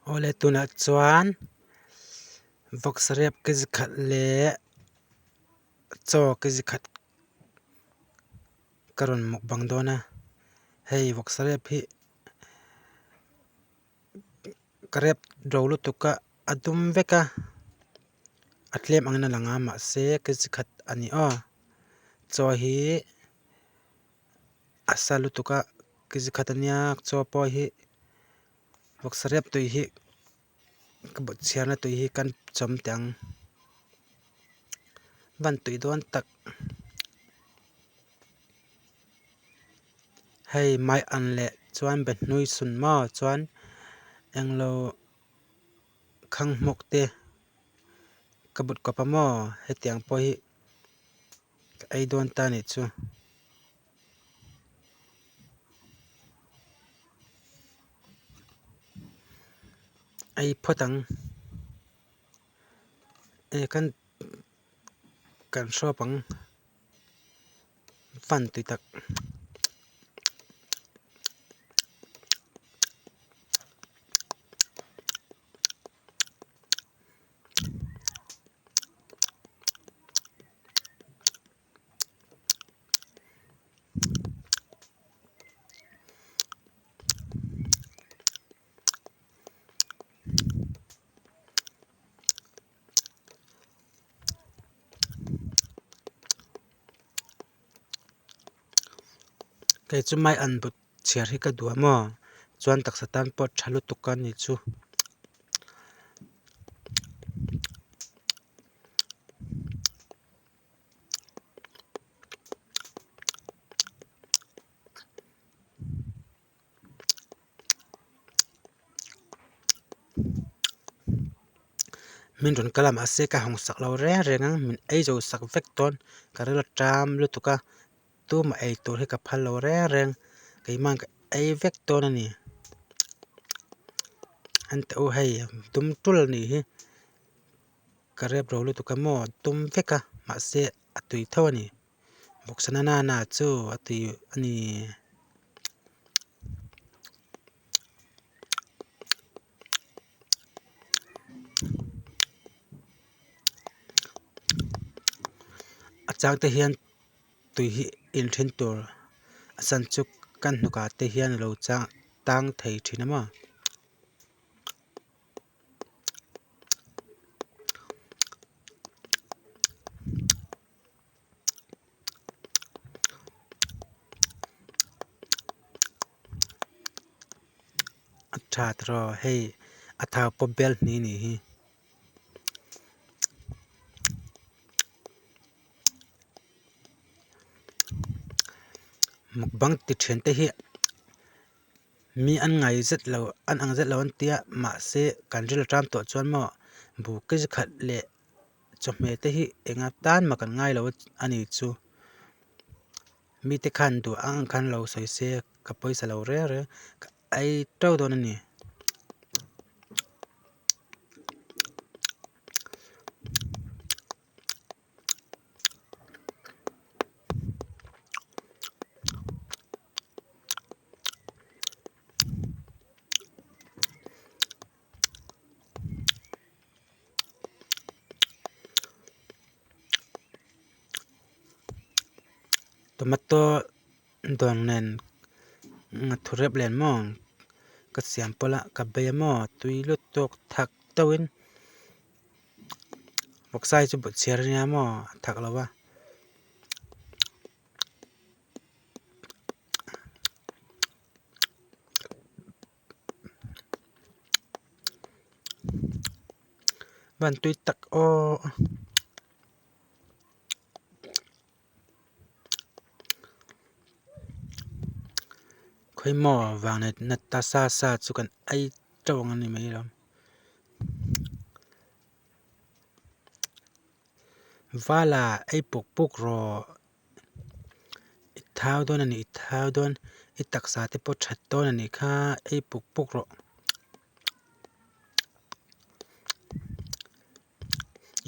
Awle tunah chuan vawksa rep kg khat leh chaw kg khat ka rawn mukbang dawn a hei vawksa rep hi ka rep ro lutuk a a dum vek a a tlem angin a lang a mahse kg khat a ni aw chaw hi a sa lutuk a kg khat a nia chaw pawh hi vawksa rep tui hi ka bawh chhiarna tui hi kan chawm teh ang van tui dawn tak hei mai an leh chuan be hnui sun maw chuan englo khang hmawk te ka but kawp a maw hetiang pawh hi ka ei dawn ta anih chu. Ei phawt ang e kan kan hrawp ang fan tui tak. Kei chu mai an but chhiar hi ka duh a maw chuan taksa tan pawh tha lutuk a ni chu. Min rawn kal a mahse ka hawng sak lo reng reng ang min ei zo sak vek dawn ka ril a ṭam lutuk a tumah ei tur hi ka phal lo reng reng keimah ka ei vek dawn a ni an teh u hei dum tul a nih hi. Ka rep ro lutuk a maw tum vek a mahse a tui tho a ni bawksa na nana chu a tui a ni. A chang te hian tui hi in then tur a chan chu kan hnukah te hian a lo chang tang thei thin a maw. A tha tawh hei a thau pawp bel hni nih hi. Mukbang ti thian te hi. Mi an ngai zet lo an ang zet lo an tia mahse kan ril aṭam tawh chuan maw buke chi khat leh chawhmeh te hi enga tan mah kan ngai lo a ni chu mite khan duh ang ang khan lo sawi se ka pawisa lo reng reng ka ei teuh dawn a ni. Tomato dawng nen nghathu rep len maw ka siam pawlh a ka bei a maw tui lutuk thak deuhin. Vawksa hi chu but chhiar ania maw a thak lo va. Van tui tak aw. Khawi maw vang leh na ta sa sa chu kan ei teuh ang a ni mai lo. Vala ei puk puk rawh i thau dawn a ni i thau dawn i taksa te pawh that dawn a nih kha ei puk puk rawh.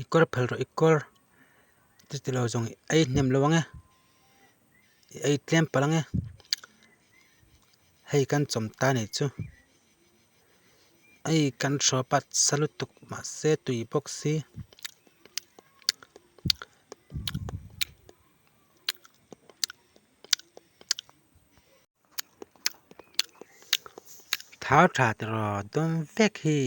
I kawr phal rawh i kawr chuti lo zawng i ei hnem lo ang e i ei tlem palh ang e hei kan chawm ta a nih chu. Hei kan hrawp a sa lutuk mahse tui bawk si. Thau tha tiraw dawm vek hi.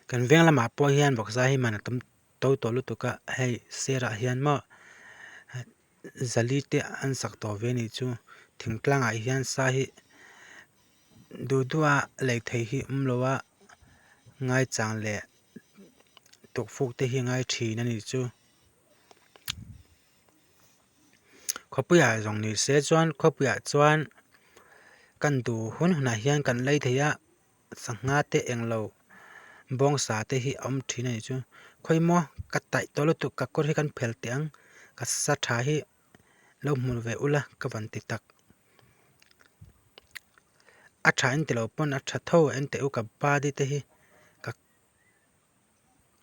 Kan veng lamah pawh hian vawksa hi man a tam to tawh lutuk a hei serah hian maw zali te an sak tawh ve anih chu thingtlangah hian sa hi duh duh a lei theih hi awm lo a ngaichang leh tukfuk te hi a ngai thin anih chu. Khawpuiah zawng ni se chuan khawpuiah chuan kan duh hun hunah hian kan lei thei a sangha te englo bawngsa te hi a awm thin anih chu khawi maw ka taih tawh lutuk ka kawr hi kan phel teh ang ka sa tha hi lo hmu ve ula ka van ti tak a tha in tilo pawn a tha tho en teh u ka body te hi ka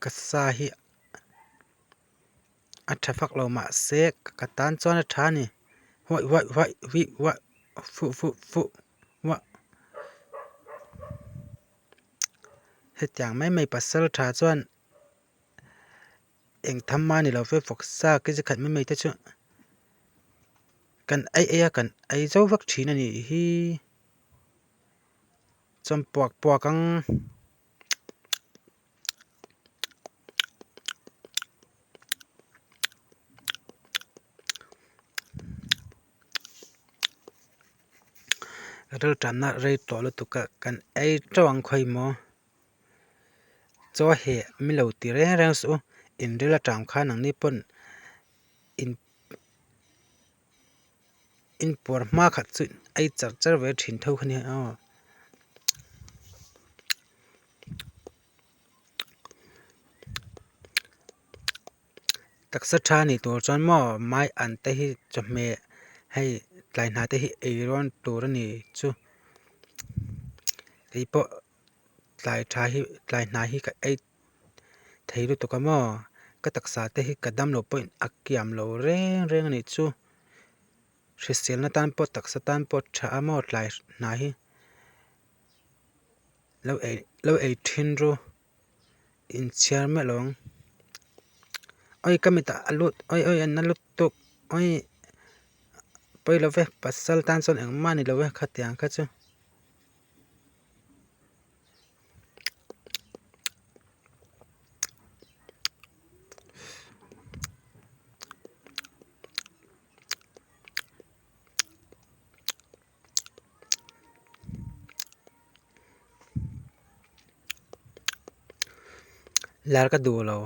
ka sa hi. A tha vak lo mahse ka tan chuan a tha a ni huai huai huai huih huah fuh fuh fuh huah hetiang mai mai pasal tha chuan eng tham a ni lo ve vawksa kg khat mai mai te chu kan ei ei a kan ei zo vek thin a nih hi chuan puak puak ang. Rilṭamna rei tawh lutuk a kan ei ṭeuh ang khawi maw chaw heh min lo ti reng reng suh u in ril aṭang khan ang ni pawn in inpuar hma khat chu ei char char ve thin tho kha nia aw. Taksa tha ni tur chuan maw mai an te hi chawhmeh hei tlai hna te hi ei rawn tur a ni chu keipawh tlai tha hi tlai hna hi ka ei thei lutuk a maw ka taksa te hi ka dam loh pawhin a kiam lo reng reng a nih chu hriselna tan pawh taksa tan pawh tha a maw tlai hna hi lo ei lo ei thin ru inchhiar miah lo ang awi ka mitah a lut awi awi an na lutuk awi pawi lo ve pasal tan chuan engmah a ni lo ve khatiang kha chu. Lar ka duh lo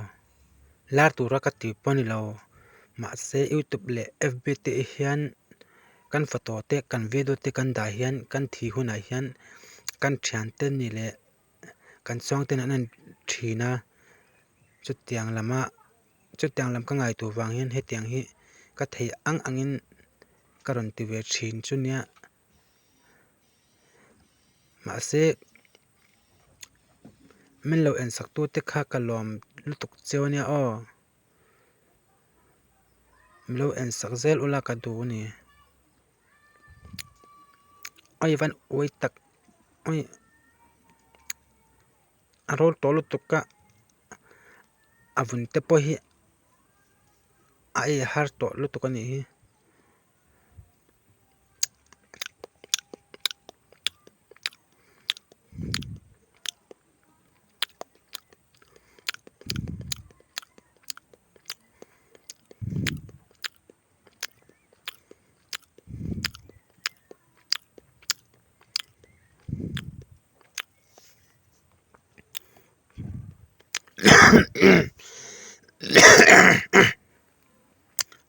lar tura ka tih pawh a ni lo mahse youtube leh fb te hian kan photo te kan video te kan dah hian kan thih hunah hian kan thiante ni leh kan chhungte an en thin a chutiang lama chutiang lam ka ngaihtuah vang hian hetiang hi ka theih ang angin ka rawn ti ve thin chu nia mahse min lo en sak tute kha ka lawm lutuk chiau ania aw. Min lo en sak zel ula ka duh a ni. Awi van uai tak awi a rawl tawh lutuk a a vun te pawh hi a ei har tawh lutuk a nih hi.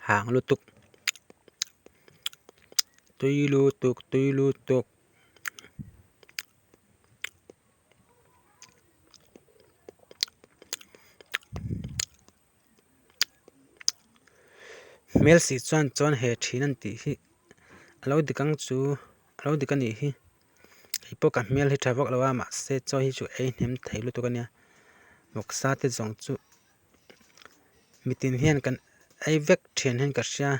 Hang lutuk tui lutuk tui lutuk. Hmel si chuan chuan he thin an tih hi a lo dik ang chu a lo dik a nih hi hei pawh ka hmel hi tha vak lo a mahse chaw hi chu ei hnem thei lutuk a nia vawksa te zawng chu mitin hian kan ei vek thin hian ka hria.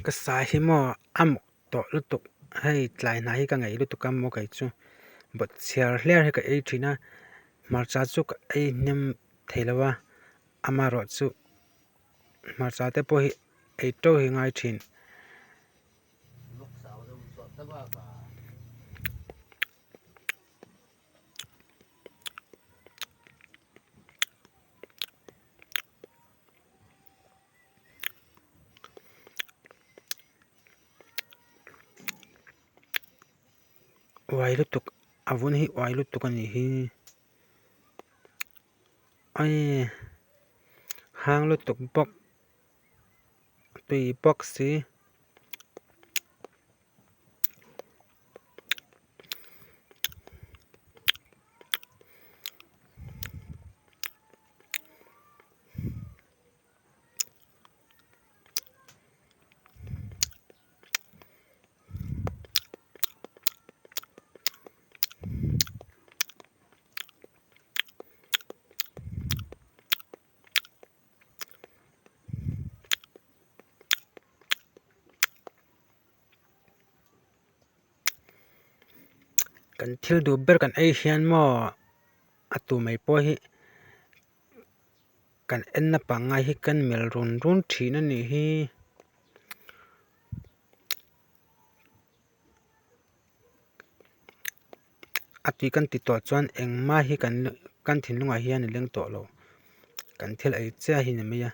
Ka sa hi maw a muk tawh lutuk hei tlai hna hi ka ngaih lutuk a maw kei chu bawt chhiar hliar hi ka ei thin a hmarcha chu ka ei hnem thei lo a amaherawhchu hmarcha te pawh hi ei teuh hi ngai thin. Uai lutuk a vun hi uai lutuk a nih hi aii hang lutuk bawk tui bawk si. Kan thil duh ber kan ei hian maw a tu mai pawh hi kan enna pangngai hi kan melh run run thin a nih hi. A tui kan ti tawh chuan engmah hi kan kan thinlungah hian a leng tawh lo kan thil ei chiah hi ni mai a.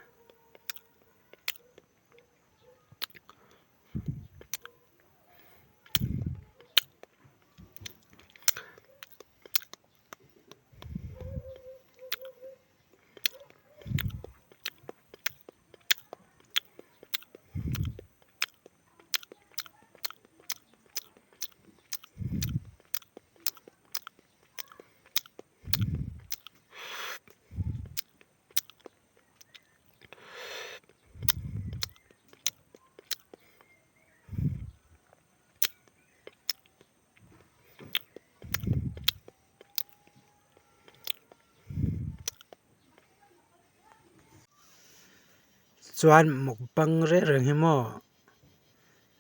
Chuan mukbang reng reng hi maw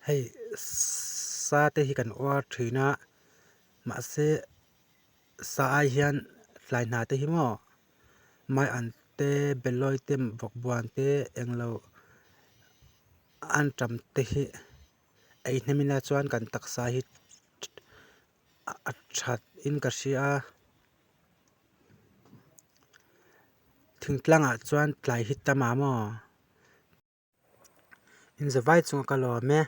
hei sa te hi kan uar thin a mahse sa ai hian tlai hna te hi maw mai an te belawi te vawkbuan te englo an tam te hi ei hnem ila chuan kan taksa hi a that in ka hria a thingtlangah chuan tlai hi tam a maw inzawvai chunga ka lawm e.